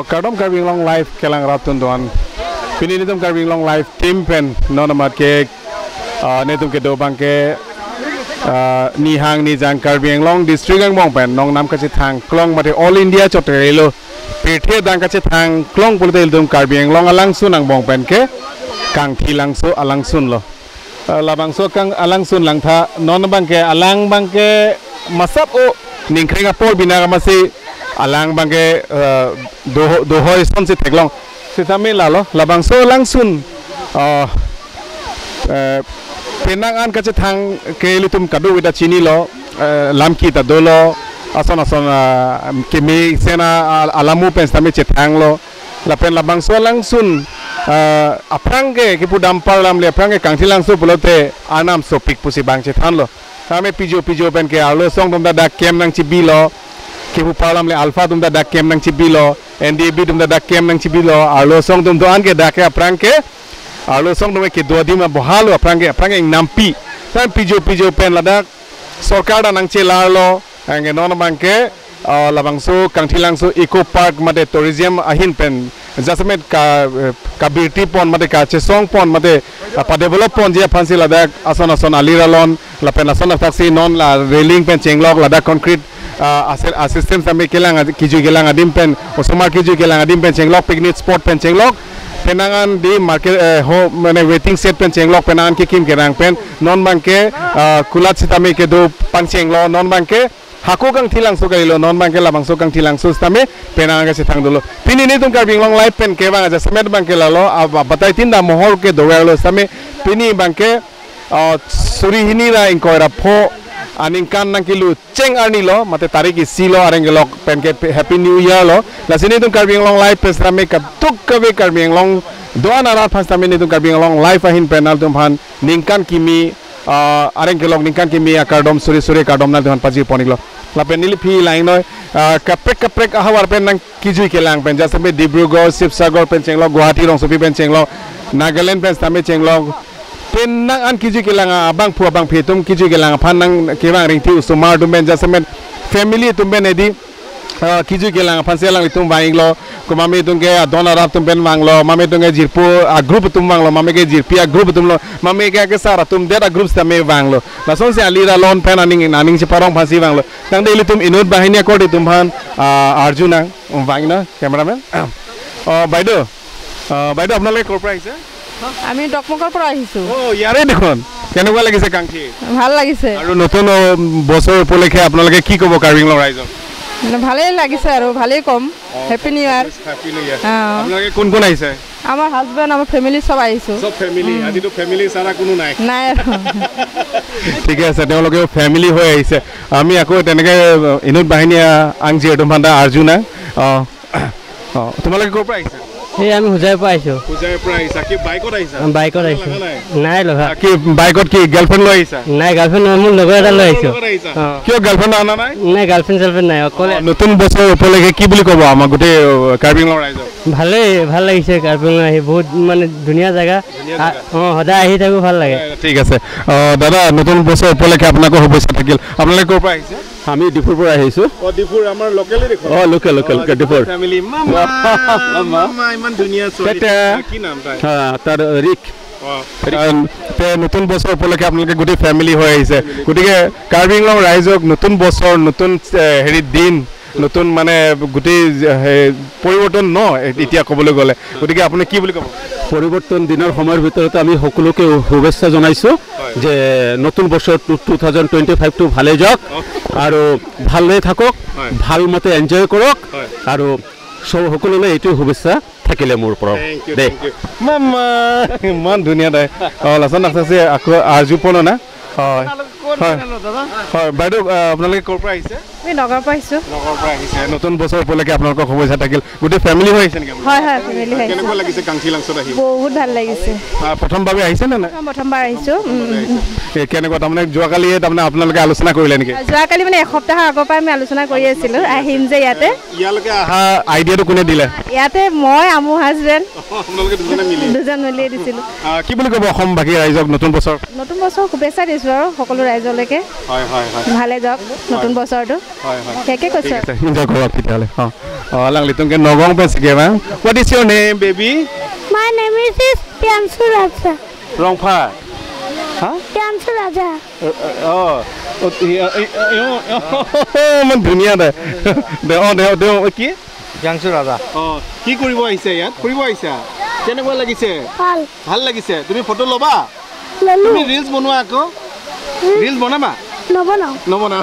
Kardom Karbi Anglong live kelang raptun doan. Pini nitum Karbi Anglong live team pen nonamat ke netum ke do bangke ni hang ni jang Karbi Anglong district ang bong pen nong nam kache thang klong mate all India chotrelo pethe dang kache thang klong pulte dum Karbi Anglong alang sun ang bong pen ke kang thi langso alang sun lo labang so kang alang sun lang tha non bangke alang bangke masap o ningkrenga por bina masi alang bangke dohoi son si teklong sitami lalo labang so langsun penang an kache thang ke litum kadu wita chini lo lamki ta dolo ason ason ke me sena alamu pen sami che thang lo lapen labang so langsun aprangke ke pu dampar lam le aprangke kangthi langsu pulote anam so pik pusi bang che than lo same pijo pijo pen ke alo song dum da dak kem nang chi bi lo kebu palam le alpha dum da dak kem nang chibilo ndb dum da dak kem nang chibilo alo song dum do an ke dak aprangke alo song dum ke do dima bohalo aprangke aprangke nampi sam pijo pijo pen ladak sarkar da nang che larlo ange non bangke labangso kangthilangso eco park mate tourism ahin pen jasmet ka kabirti pon mate ka chesong pon mate pa develop pon je phansi ladak ason ason aliralon lapen ason taxi non la railing pen chenglok ladak concrete assistant sami kelang kiju kelang adim pen osomar kiju kelang adim pen chenglok picnic spot pen chenglok penangan di market ho mane waiting set pen chenglok penangan ke kim kerang pen non bangke kulat sitame ke do pang chenglo non bangke hako kang thilang so gailo non bangke labang so kang thilang so sitame penangan ke sithang dolo pini ni tum Karbi Anglong live pen ke bang aja semet bangke lalo batai tinda mohor ke dowelo sitame pini bangke suri hinira ingkoira pho aning kan nang kilu cheng arni lo mate tarik isi lo areng gelok pen ke happy new year lo la sini tum Karbi Anglong live pesrame ka tuk kabe Karbi Anglong doan arat phastame ni tum Karbi Anglong live ahin penal tum phan ningkan kimi areng gelok ningkan kimi akardom suri suri kardom na tum paji ponik lo la pen nili phi laing noi kaprek kaprek ahawar pen nang kijui kelang pen jasame Dibrugarh Sibsagar pen chenglo Guwahati rongsopi pen chenglo Nagaland pen stame chenglo penang an kiju kelang abang pu abang phetum kiju kelang phanang kewang ringthi usumar dumben jasemen family tumben edi kiju kelang phanselang tum wainglo kumami tungke adona rap tumben wanglo mame tungke jirpu a group tum wanglo mame ke jirpia group tumlo mame ke ke sara tum dera group stame wanglo lason se alira lon phen aning aning che parong phansi wanglo tang de tum inod bahini akodi tum phan arjuna wangna cameraman BeiDou BeiDou আপোনালোকে ক'ৰ পৰা আহিছে? আমি ডকমকৰ পৰা আহিছো। ও ইয়াৰে দেখোন কেনেকুৱা লাগিছে কাংঠি? ভাল লাগিছে। আৰু নতুন বছৰ উপলক্ষে আপোনালোকে কি ক'ব কাৰ্বি আংলং ৰাইজক? ভালেই লাগিছে আৰু ভালেই কম। Happy new year. Happy new year. আপোনালোকে কোন কোন আহিছে? আমাৰ হাজবেণ্ড আমাৰ ফেমিলি সব আহিছো। সব ফেমিলি? আজিতো ফেমিলি সাৰা কোনো নাই। নাই। ঠিকে আছে, তেওঁলোকেও ফেমিলি হৈ আহিছে। আমি আকৌ তেনেকৈ ইনুত বাহিনী আংজি এডুম ভাণ্ডা আৰ্জুনা। তোমালোকে ক'ৰ পৰা আহিছা? এই আমি হোজাইৰ পৰা আহিছো। হোজাইৰ পৰা আহিছা? কি বাইকত আহিছা? বাইকত আহিছো। নাই লগা। কি বাইকত কি গাৰ্লফ্ৰেণ্ড লৈ আহিছা? নাই গাৰ্লফ্ৰেণ্ড নহয়, মোৰ লগৰ এটা লৈ আহিছো। কিয় গাৰ্লফ্ৰেণ্ড অনা নাই? নাই গাৰ্লফ্ৰেণ্ড চাৰ্লফ্ৰেণ্ড নাই, অকলে। নতুন বছৰ উপলক্ষে কি বুলি ক'ব আমাৰ গোটেই কাৰ্বি আংলং ৰাইজক? ভালেই, ভাল লাগিছে কাৰ্বি আংলং আহি, বহুত মানে ধুনীয়া জেগা। সদায় আহি থাকো, ভাল লাগে। ঠিক আছে দাদা, নতুন বছৰ উপলক্ষে আপোনাকো শুভেচ্ছা থাকিল। আপোনালোকে ক'ৰ পৰা আহিছে? আমি ডিফুৰ পৰা আহিছো। অ ডিফুৰ আমাৰ লোকেলে দেখোন। অ লোকেল লোকেল ডিফুৰ। ফেমিলি মামা মামা ইমান ধুনীয়া ছোৱালী। কি নাম তাই? হ্যাঁ তাৰ ৰিক। নতুন বছৰ উপলক্ষে আপোনালোকে গোটেই ফেমিলি হৈ আহিছে, গতিকে কাৰ্বি আংলং ৰাইজক নতুন বছৰ নতুন হেৰি দিন নতুন মানে গোটেই পৰিৱৰ্তন ন এতিয়া ক'বলৈ গ'লে, গতিকে আপুনি কি বুলি ক'ব? পৰিৱৰ্তন দিনৰ সময়ৰ ভিতৰতে আমি সকলোকে শুভেচ্ছা জনাইছোঁ যে নতুন বছৰ 2025টো ভালে যাওক আৰু ভালে থাকক, ভাল মতে এনজয় কৰক আৰু সকলোলৈ এইটো শুভেচ্ছা থাকিলে মোৰ পৰা দেই। মামা ইমান ধুনীয়া তাই। লাচন আছে আকৌ আৰ্জু পন না? হয় হয় হয়। বাইদেউ আপোনালোকে ক'ৰ পৰা আহিছে? আমি নগাঁৱৰ পৰা আহিছোঁ। নগাঁৱৰ পৰা আহিছে। নতুন বছৰ উপলক্ষে আপোনালোকৰ শুভেচ্ছা থাকিল। গোটেই ফেমিলি হৈ আহিছে নেকি? হয় হয় ফেমিলি হৈ আহিছে। কেনেকুৱা লাগিছে কাংঠি লাংচত আহি? বহুত ভাল লাগিছে। প্ৰথমবাৰ আহিছে নে নাই? প্ৰথমবাৰ আহিছোঁ। কেনেকুৱা তাৰমানে যোৱাকালিয়ে তাৰমানে আপোনালোকে আলোচনা কৰিলে নেকি? যোৱাকালি মানে এসপ্তাহৰ আগৰ পৰা আমি আলোচনা কৰি আছিলোঁ আহিম যে ইয়াতে। ইয়ালৈকে অহা আইডিয়াটো কোনে দিলে? ইয়াতে মই মোৰ হাজবেণ্ড। আপোনালোকে দুজনে মিলি? দুজন মিলিয়ে দিছিলোঁ। কি বুলি ক'ব অসমবাসী ৰাইজক নতুন বছৰ? নতুন বছৰ শুভেচ্ছা দিছোঁ আৰু সকলো ৰাইজলৈকে। হয় হয় হয়। ভালে যাওক নতুন বছৰটো। হয় হয়। সেয়াকে কৈছোঁ। এনজয় কৰক তেতিয়াহ'লে। অঁ Alang litung ke nogong pe sige bang. What is your name, baby? My name is Piansu Raja. Rongpha. Ha? Piansu Raja. Oh. Man ধুনীয়া দে দে অ দে দে কি পিয়াংচু ৰাজা। অ কি কৰিব আহিছে ইয়াত? ফুৰিব আহিছা? কেনেকুৱা লাগিছে? ভাল। ভাল লাগিছে। তুমি ফটো ল'বা? ললো। তুমি ৰিলছ বনোৱা আকৌ? ৰিলছ বনাবা? নবনাও। নবনাও।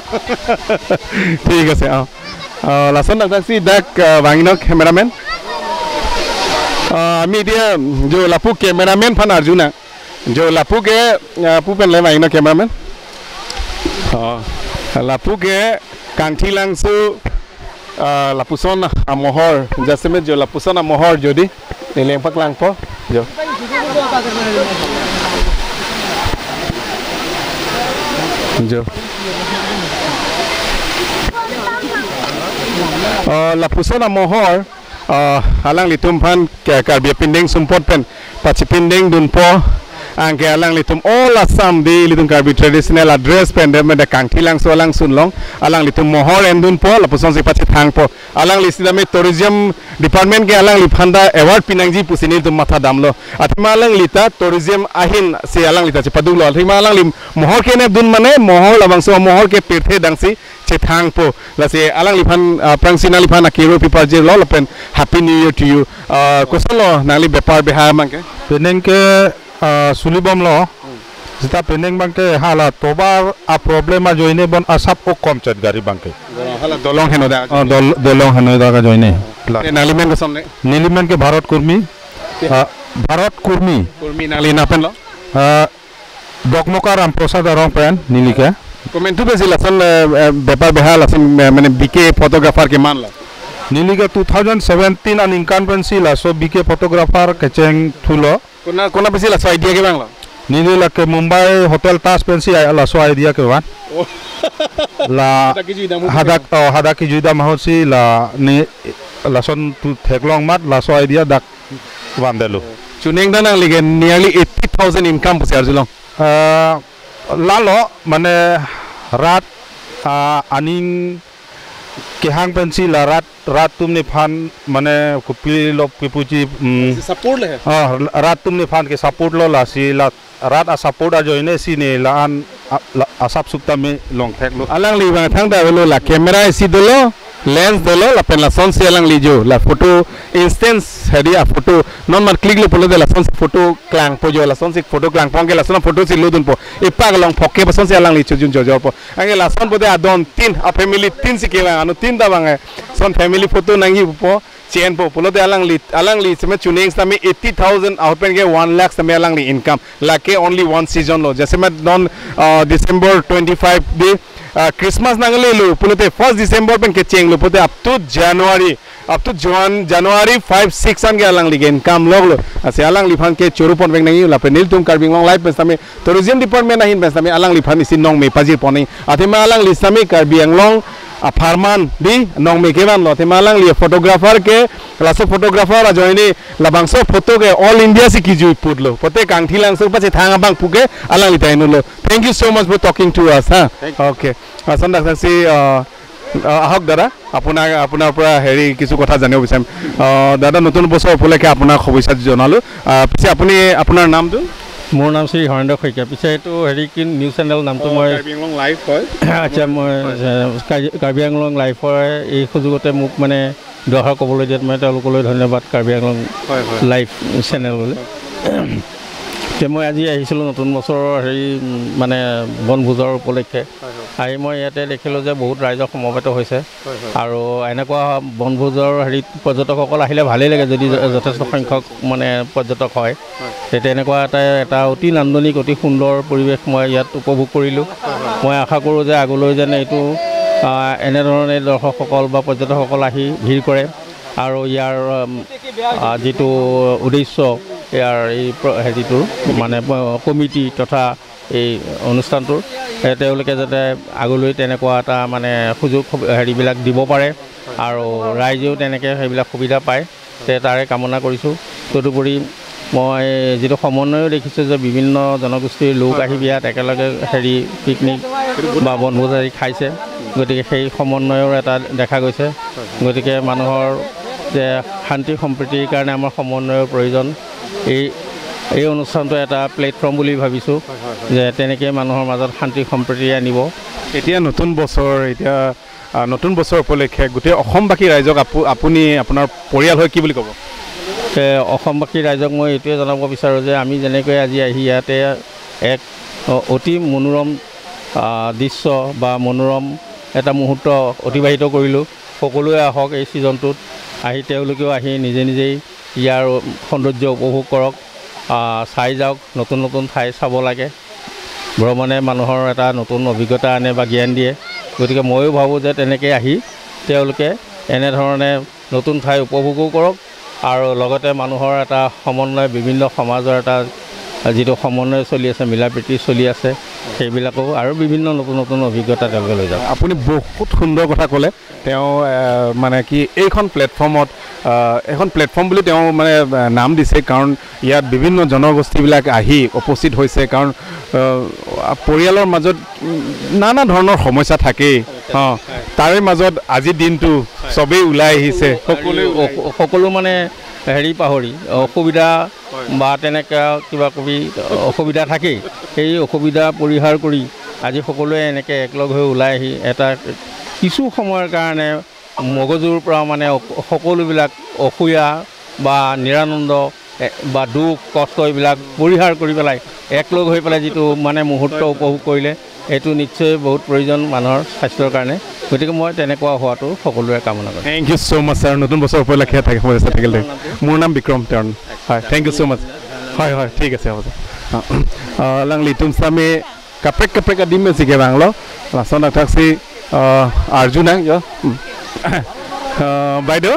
ঠিক আছে। অ লাচন দাক দাক ভাঙিন কেমেৰামেন। আমি এতিয়া जो লাপু কেমেৰামেন ফান আৰ্জুনা जो লাপু কে পু পেন লাই ভাঙিন কেমেৰামেন। লাপু কে কাংঠি লাংচু লাপুচন মহৰ জাসেমে जो লাপুচন মহৰ যদি লেংপাক লাংপ जो जो লাপুচন মহৰ alang litum phan karbi pinding sumpot pen pachi pinding dunpo angke alang litum all Assam di litum karbi traditional address pen de me kangthi lang so alang sunlong alang litum mohor en dunpo lapuson si pachi thangpo alang lisidame tourism department ke alang liphanda award pinangji pusini tum matha damlo athima alang lita tourism ahin se alang lita che padunglo athima alang lim mohor ke ne dun mane mohor labang so mohor ke pethe dangsi che thangpo lase alang liphan prangsina liphan akiro pipa je lo pen happy new year to you kosalo nangli bepar beha mangke penengke sulibom lo jita peneng bangke hala tobar a problem a joine bon asap o kom chat gari bangke hala dolong heno da dolong heno da ga joine nalimen ko samne nilimen ke Bharat Kurmi Bharat Kurmi Kurmi nali na pen lo Dokmoka Ram Prasad rong pen nilike comment tu besi lasan bepar beha lasan mane BK photographer ke man la nilike 2017 an incumbency la so BK photographer kecheng thulo kona kona besi la so idea ke bang la nili la ke Mumbai hotel Taj pensi la so idea ke wan la hadak hadak ki juida mahosi la ni la son tu theklong mat la so idea dak wan delu chuneng da nang lige nearly 80,000 income puse arjulong lalo mane rat aning kehang pensi la rat rat tumne phan mane kupi lo kipuchi support le rat tumne phan ke support lo la si la rat a support a joine si ne la an asap sukta me long thek lo alang li bang thang da lo la camera si dolo lens dolo la pen la son si alang li jo la photo instance hadi a photo non mar click lo polo de la son si photo klang po jo la son si photo klang pong ke la son photo si lodun po e pag long phokke pa son si alang li chujun jo jo po ange la son bode adon tin a family tin si ke anu tin da bang son family photo nangi po chain po polo de alang li same chuneng same 80,000 out pen ke 1 lakh same alang li income lake only one season lo jaise ma non December 25 day Christmas nangle lo pulote 1st December pen ke cheng lo pote up to January up to January 5 6 an ke alang li income log lo ase alang li phan ke chorupon beng nangi la penil tum karbing long life same tourism department ahin same alang li phan isin nong me pajir poni athema alang li same karbi anglong a farman di nong me keban lo athema alang li photographer ke laso photographer a joini labangso photo ke all India si kiju putlo pote kangthi langso pache thanga bang puke alang li tainu lo. Thank you so much for talking to us. Ha okay asan dak si আহক দাদা আপোনাৰ পৰা হেৰি কিছু কথা জানিব বিচাৰিম। দাদা নতুন বছৰ উপলক্ষে আপোনাক শুভেচ্ছা জনালোঁ। পিছে আপুনি আপোনাৰ নামটো? মোৰ নাম শ্ৰী হৰেন্দ্ৰ শইকীয়া। পিছে এইটো হেৰি কি নিউজ চেনেল নামটো মই কাৰ্বি আংলং লাইভ হয়। আচ্ছা, মই কাৰ্বি আংলং লাইফৰ এই সুযোগতে মোক মানে দুআষাৰ ক'বলৈ দিয়াত মই তেওঁলোকলৈ ধন্যবাদ, কাৰ্বি আংলং লাইভ চেনেললৈ। এতিয়া মই আজি আহিছিলোঁ নতুন বছৰৰ হেৰি মানে বনভোজৰ উপলক্ষে। আহি মই ইয়াতে দেখিলোঁ যে বহুত ৰাইজৰ সমবেত হৈছে আৰু এনেকুৱা বনভোজৰ হেৰিত পৰ্যটকসকল আহিলে ভালেই লাগে যদি যথেষ্ট সংখ্যক মানে পৰ্যটক হয়। তেতিয়া এনেকুৱা এটা অতি নান্দনিক অতি সুন্দৰ পৰিৱেশ মই ইয়াত উপভোগ কৰিলোঁ। মই আশা কৰোঁ যে আগলৈ যেন এইটো এনেধৰণে দৰ্শকসকল বা পৰ্যটকসকল আহি ভিৰ কৰে আৰু ইয়াৰ যিটো উদ্দেশ্য ইয়াৰ এই হেৰিটোৰ মানে কমিটি তথা এই অনুষ্ঠানটোৰ তেওঁলোকে যাতে আগলৈ তেনেকুৱা এটা মানে সুযোগ হেৰিবিলাক দিব পাৰে আৰু ৰাইজেও তেনেকৈ সেইবিলাক সুবিধা পায়, তাৰে কামনা কৰিছোঁ। তদুপৰি মই যিটো সমন্বয়ো দেখিছোঁ যে বিভিন্ন জনগোষ্ঠীৰ লোক আহি ইয়াত একেলগে হেৰি পিকনিক বা বনভোজ হেৰি খাইছে, গতিকে সেই সমন্বয়ৰ এটা দেখা গৈছে। গতিকে মানুহৰ যে শান্তি সম্প্ৰীতিৰ কাৰণে আমাৰ সমন্বয়ৰ প্ৰয়োজন। এই অনুষ্ঠানটো এটা প্লেটফৰ্ম বুলি ভাবিছোঁ যে তেনেকৈ মানুহৰ মাজত শান্তি সম্প্ৰীতি আনিব। এতিয়া নতুন বছৰ, এতিয়া নতুন বছৰ উপলক্ষে গোটেই অসমবাসী ৰাইজক আপুনি আপোনাৰ পৰিয়াল হৈ কি বুলি ক'ব? অসমবাসী ৰাইজক মই এইটোৱে জনাব বিচাৰোঁ যে আমি যেনেকৈ আজি আহি ইয়াতে এক অতি মনোৰম দৃশ্য বা মনোৰম এটা মুহূৰ্ত অতিবাহিত কৰিলোঁ, সকলোৱে আহক এই ছিজনটোত আহি, তেওঁলোকেও আহি নিজে নিজেই ইয়াৰ সৌন্দৰ্য উপভোগ কৰক, চাই যাওক, নতুন নতুন ঠাই চাব লাগে। ভ্ৰমণে মানুহৰ এটা নতুন অভিজ্ঞতা আনে বা জ্ঞান দিয়ে। গতিকে ময়ো ভাবোঁ যে তেনেকৈ আহি তেওঁলোকে এনেধৰণে নতুন ঠাই উপভোগো কৰক আৰু লগতে মানুহৰ এটা সমন্বয়, বিভিন্ন সমাজৰ এটা যিটো সমন্বয় চলি আছে, মিলা প্ৰীতি চলি আছে, সেইবিলাকো আৰু বিভিন্ন নতুন নতুন অভিজ্ঞতা তেওঁলোকে লৈ যাওক। আপুনি বহুত সুন্দৰ কথা ক'লে। তেওঁ মানে কি এইখন প্লেটফৰ্মত, এখন প্লেটফৰ্ম বুলি তেওঁ মানে নাম দিছে, কাৰণ ইয়াত বিভিন্ন জনগোষ্ঠীবিলাক আহি উপস্থিত হৈছে। কাৰণ পৰিয়ালৰ মাজত নানা ধৰণৰ সমস্যা থাকেই, অঁ, তাৰে মাজত আজিৰ দিনটো চবেই ওলাই আহিছে, সকলো মানে হেৰি পাহৰি অসুবিধা বা তেনেকুৱা কিবা কিবি অসুবিধা থাকেই, সেই অসুবিধা পৰিহাৰ কৰি আজি সকলোৱে এনেকৈ একলগ হৈ ওলাই আহি এটা কিছু সময়ৰ কাৰণে মগজুৰ পৰা মানে সকলোবিলাক অসূয়া বা নিৰানন্দ বা দুখ কষ্ট এইবিলাক পৰিহাৰ কৰি পেলাই একলগ হৈ পেলাই যিটো মানে মুহূৰ্ত উপভোগ কৰিলে, এইটো নিশ্চয় বহুত প্ৰয়োজন মানুহৰ স্বাস্থ্যৰ কাৰণে। গতিকে মই তেনেকুৱা হোৱাটো সকলোৰে কামনা কৰোঁ। Thank you so much sir, নতুন বছৰ উপলক্ষে থাকে শুভেচ্ছা থাকিল। মোৰ নাম বিক্ৰম তেৰণ। হয়, thank you so মাছ। হয় হয়, ঠিক আছে, হ'ব। লাংলি তুমচামে কাপ্ৰেক কাপ্ৰেক দিম বেছিকৈ বাংলো লাচন নাথাকছি আৰ্জুন বাইদেউ।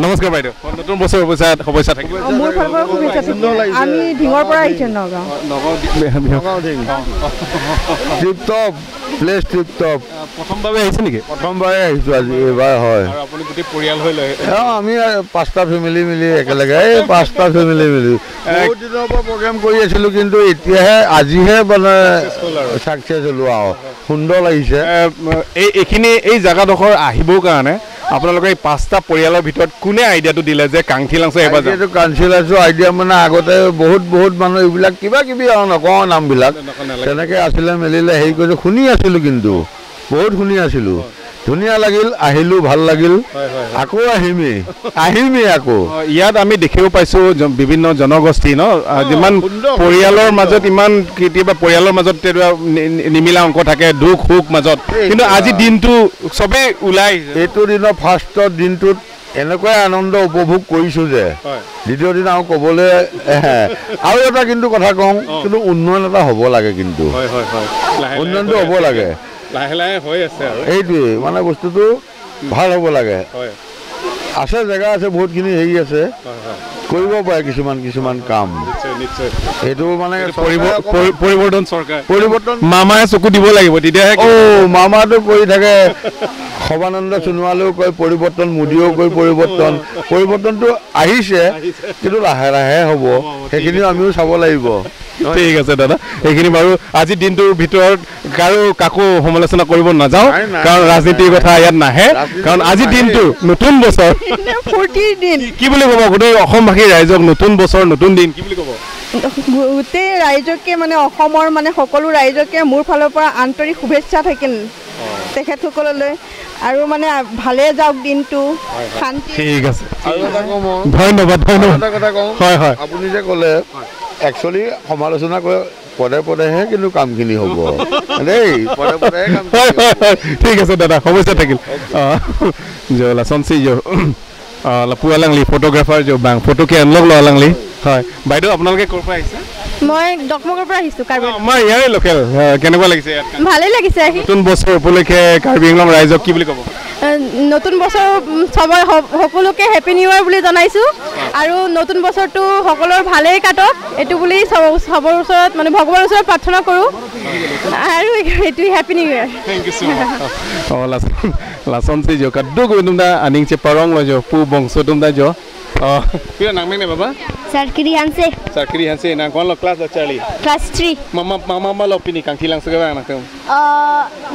নমস্কাৰ বাইদেউ, নতুন বছৰ শুভেচ্ছা থাকিল। মোৰ ফালৰ পৰা শুভেচ্ছা থাকিল। আমি ঢিঙৰ পৰা আহিছোঁ, Nagaon. Tip top place, tip top. প্ৰথমবাৰে আহিছে নেকি? প্ৰথমবাৰে আহিছোঁ আজি, এইবাৰ। হয়, আপুনি গোটেই পৰিয়াল হৈ লৈ? অঁ, আমি পাঁচটা ফেমিলি মিলি একেলগে, এই পাঁচটা ফেমিলি মিলি বহুত দিনৰ পৰা প্ৰগ্ৰেম কৰি আছিলোঁ, কিন্তু এতিয়াহে আজিহে মানে ছাকচেছ হ'লোঁ আৰু সুন্দৰ লাগিছে। এইখিনি এই জেগাডোখৰ আহিবৰ কাৰণে আপোনালোকে এই পাঁচটা পৰিয়ালৰ ভিতৰত কোনে আইডিয়াটো দিলে যে কাংথি লাংছ? এইটো কাংথি লাংছ আইডিয়া মানে আগতে বহুত বহুত মানুহ এইবিলাক কিবা কিবি আৰু নকওঁ নামবিলাক, তেনেকৈ আছিলে মেলিলে হেৰি কৰিছে, শুনি আছিলোঁ, কিন্তু বহুত শুনি আছিলোঁ, ধুনীয়া লাগিল, আহিলোঁ, ভাল লাগিল, আকৌ আহিমেই, আহিমেই আকৌ। ইয়াত আমি দেখিব পাইছোঁ বিভিন্ন জনগোষ্ঠী ন, যিমান পৰিয়ালৰ মাজত ইমান কেতিয়াবা পৰিয়ালৰ মাজত নিমিলা অংক থাকে, দুখ সুখ মাজত, কিন্তু আজি দিনটো চবেই ওলাই আহিছে। এইটো দিনৰ ফাৰ্ষ্টৰ দিনটোত এনেকুৱাই আনন্দ উপভোগ কৰিছোঁ যে দ্বিতীয় দিনা আৰু ক'বলৈ। আৰু এটা কিন্তু কথা কওঁ, কিন্তু উন্নয়ন এটা হ'ব লাগে, কিন্তু উন্নয়নটো হ'ব লাগে, লাহে লাহে হৈ আছে আৰু এইটোৱেই মানে বস্তুটো ভাল হ'ব লাগে। আছে জেগা আছে, বহুতখিনি হেৰি আছে, কৰিব পাৰে কিছুমান কিছুমান কাম। এইটো মানে পৰিৱৰ্তন, চৰকাৰ পৰিৱৰ্তন, মামায়ে চকু দিব লাগিব তেতিয়াহে। অ' মামাটো কৰি থাকে, সৰ্বানন্দ সোণোৱালেও কয় পৰিৱৰ্তন, মোদীয়েও কয় পৰিৱৰ্তন, পৰিৱৰ্তনটো আহিছে, কিন্তু লাহে লাহে হ'ব, সেইখিনিও আমিও চাব লাগিব। ঠিক আছে দাদা, এইখিনি বাৰু আজি দিনটোৰ ভিতৰত কাৰো কাকো সমালোচনা কৰিব নাযাওঁ, কাৰণ ৰাজনীতিৰ কথা ইয়াত নাহে, কাৰণ আজি দিনটো নতুন বছৰ, ফূৰ্তিৰ দিন। কি বুলি ক'ব গোটেই অসমবাসী ৰাইজক, নতুন বছৰ নতুন দিন কি বুলি ক'ব? গোটেই ৰাইজকে মানে অসমৰ মানে সকলো ৰাইজকে মোৰ ফালৰ পৰা আন্তৰিক শুভেচ্ছা থাকিল তেখেতসকললৈ, আৰু মানে ভালে যাওক দিনটো, শান্তি। ঠিক আছে, ধন্যবাদ ধন্যবাদ। এটা কথা কওঁ, হয় হয়, আপুনি যে ক'লে একচুৱেলি সমালোচনা কৰে পদে পদেহে কিন্তু কামখিনি হ'ব দেই, পদে পদেহে কাম। ঠিক আছে দাদা, শুভেচ্ছা থাকিল। লাচন চি পুৱা লাংলি ফটোগ্ৰাফাৰ जो বাং ফটো কি আনলক লোৱা লাংলি। হয় বাইদেউ, আপোনালোকে ক'ৰ পৰা আহিছে? মই ডকমকৰ পৰা আহিছোঁ, কাৰ্বি। আমাৰ ইয়াৰে লোকেল। কেনেকুৱা লাগিছে ইয়াত? ভালেই লাগিছে আহি। নতুন বছৰ উপলক্ষে কাৰ্বি আংলং ৰাইজক কি বুলি ক'ব? নতুন বছৰ সবাই সকলোকে হেপী নিউ ইয়াৰ বুলি জনাইছোঁ, আৰু নতুন বছৰটো সকলোৰে ভালেই কাটক এইটো বুলি সবৰ ওচৰত মানে ভগৱানৰ ওচৰত প্ৰাৰ্থনা কৰোঁ, আৰু এইটো happy new year. Thank you so much. অঁ লাচন চি जो कद्दू को तुम दा अनिंग से परंग लो जो पू बंसो तुम दा जो Pira nang mene baba? Sarkiri hanse. Sarkiri hanse nang kon lo class lo Charlie. Class 3. Mama mama ma lo pini kang thilang suga nang tum.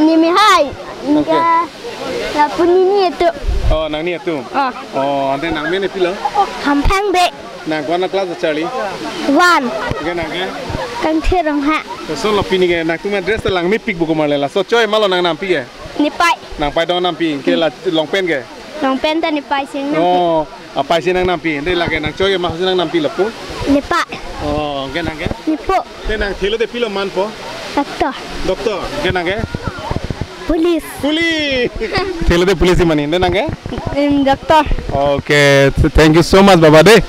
Ni mi hai. Inga la puni ni itu. Oh, nang ni itu. Oh, ante nang mene pilo. Hampang be. Nang kon lo class lo Charlie. 1. Ge nang ge. Kang thirong ha. So lo pini ge nang tum dress lang mi pik buku marle la. So choi malo nang nam pi ge. Ni pai. Nang pai dong nam pi ke la long pen ge. Long pen ta ni pai sing nam. Oh, pai sing nang nam pi. Ndai la ge nang choi ma sing nang nam pi la pu. Ni pa. Oh, ge nang ge. Ni po. Te nang thilo de pilo man po. Doctor. Doctor, ge nang ge. Police. Police. Thilo de police mani. Ndai nang ge? Doctor. Okay, thank you so much baba de.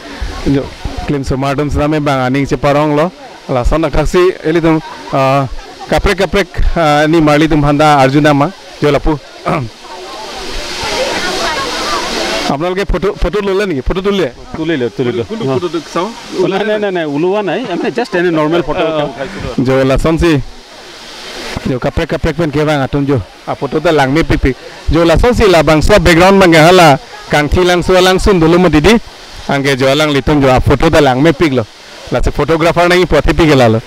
Claim so madam same bang aning che parong lo. La son taxi eli tum kaprek kaprek ni marli tum handa Arjuna ma jolapu. আপোনালোকে photo photo ল'লে নেকি? Photo তুলিলে? তুলিলে তুলিলো। নাই নাই নাই নাই ওলোৱা নাই, আমি জাষ্ট এনে নৰ্মেল ফটো উঠাইছিলোঁ। Jo la sonsi jo kaprek kaprek pen ke bang atum jo a photo ta langme pik pik jo la sonsi la bang so background bang hala kang thi lang so lang sun dulu mo didi angke jo lang litum jo a photo ta langme pik lo la se photographer nai pothi pik la lo।